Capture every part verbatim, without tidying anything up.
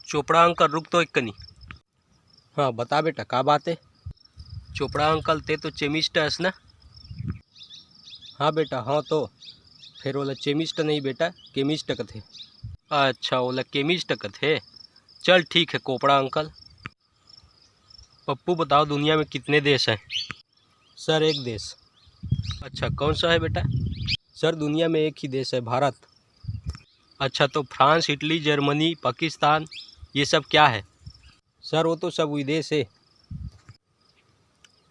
Chopra uncle, रुक तो एक कनी। हाँ, बता बेटा, का बात है? चोपड़ा अंकल, ते तो chemist हस ना? हाँ बेटा, हाँ तो। फिर ओला chemist नहीं बेटा, chemist कथे। अच्छा, ओला chemist कथे। चल ठीक है कोपड़ा अंकल। पप्पू, बताओ, दुनिया में कितने देश हैं? सर, एक देश। अच्छा, कौन सा है बेटा? सर, दुनिया में एक ही देश है, भारत। अच्छा, तो फ्रांस, इटली, जर्मनी, पाकिस्तान, ये सब क्या है? सर, वो तो सब विदेश है।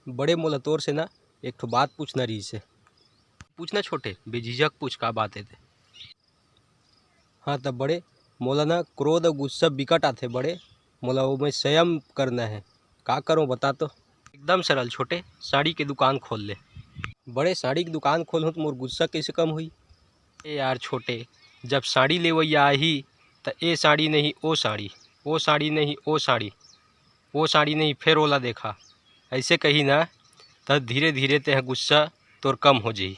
बड़े, मोला तोर से ना एक ठो बात पूछना रहिस हे। पूछना छोटे, बेझिझक पूछ, का बात है ते? हाँ त बड़े, मोला ना क्रोध अउ गुस्सा बिकट आथे बड़े, मोला ओमे संयम करना है, का करूँ बता तो? एकदम सरल छोटे, साड़ी के दुकान खोल ले। बड़े, साड़ी के दुकान खोलहूँ त मोर गुस्सा कैसे कम होही? ए यार छोटे, जब साड़ी लेवइया आही त ए साड़ी नहीं ओ साड़ी, ओ साड़ी नहीं ओ साड़ी, ओ साड़ी नहीं फेर ओला देखा, ऐसे कही ना, त धीरे धीरे तेह गुस्सा तोर कम हो जाही।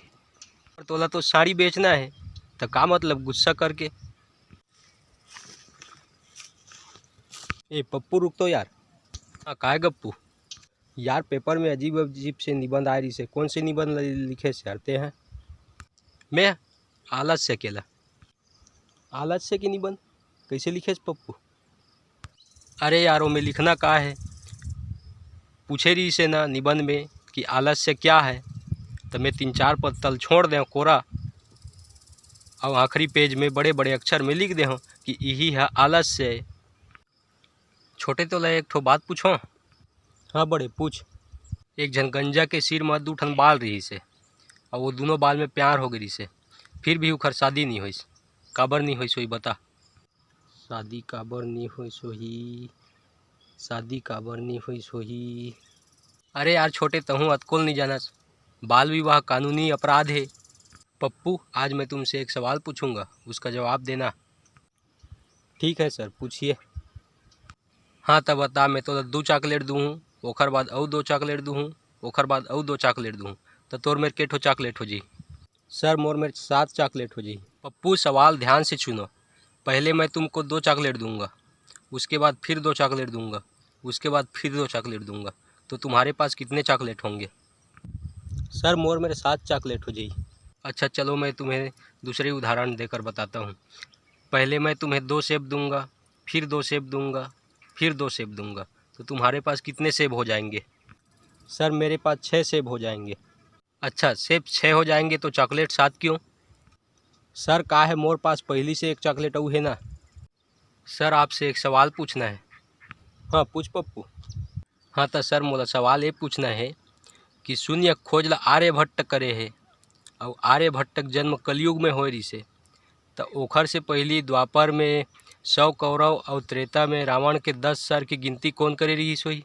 पर तोला तो साड़ी बेचना है, त का मतलब गुस्सा करके? ए पप्पू, रुक तो यार। हाँ, काय गप्पू? यार, पेपर में अजीब अजीब से निबंध आए रहिस हे। कौन से निबंध ल-, लिखे से यार ते हैं? मैं आलस्य केला। आलस्य के निबंध कैसे लिखे से पप्पू? अरे यार, ओमे लिखना का है? पूछे रहिस हे ना निबंध में कि आलस्य क्या है, त मैं तीन चार पत्तल छोड़ दें कोरा, अउ आखिरी पेज में बड़े बड़े अक्षर में लिख दे हूँ कि यही है आलस्य। छोटे, तोला एक ठो बात पूछो? हाँ बड़े, पूछ। एक झन गंजा के सिर म दू ठन बाल रहिस हे, अउ वो दोनों बाल में प्यार हो गे रहिस हे, फिर भी उखर शादी नहीं होइस। काबर नहीं होइस होही बता? शादी काबर नहीं होइस होही? शादी काबर नहीं होइस होही? अरे यार छोटे, तहूँ अतकोल नहीं जानस, बाल विवाह कानूनी अपराध है। पप्पू, आज मैं तुमसे एक सवाल पूछूंगा, उसका जवाब देना। ठीक है सर, पूछिए। हाँ, त बता, मैं तोला दो चॉकलेट दूहूँ, ओखर बाद अउ दो चॉकलेट दूहूँ, ओखर बाद अउ दो चॉकलेट दूहूँ, त तोर मेर के ठो चॉकलेट हो जाही? सर, मोर मेर सात चॉकलेट हो जाही। पप्पू, सवाल ध्यान से सुनो। पहले मैं तुमको दो चॉकलेट दूंगा, उसके बाद फिर दो चॉकलेट दूंगा, उसके बाद फिर दो चॉकलेट दूंगा, तो तुम्हारे पास कितने चॉकलेट होंगे? सर, मोर मेर सात चॉकलेट हो जाही। अच्छा, चलो, मैं तुम्हें दूसरे उदाहरण देकर बताता हूँ। पहले मैं तुम्हें दो सेब दूंगा, फिर दो सेब दूंगा, फिर दो सेब दूंगा, तो तुम्हारे पास कितने सेब हो जाएंगे? सर, मेरे पास छः सेब हो जाएंगे। अच्छा, सेब छः हो जाएंगे तो चॉकलेट सात क्यों? सर, का है, मोर पास पहली से एक चॉकलेट अउ है ना। सर, आपसे एक सवाल पूछना है। हाँ, पूछ पप्पू। हाँ, त सर, मोला सवाल ये पूछना है कि शून्य खोज ला आर्यभट्ट करे हे, अउ आर्यभट्ट के जन्म कलयुग में होए रिहिसे, त ओखर से पहली द्वापर में सौ कौरव अउ त्रेता में रावण के दस सर की गिनती कौन करे रिहिस होही?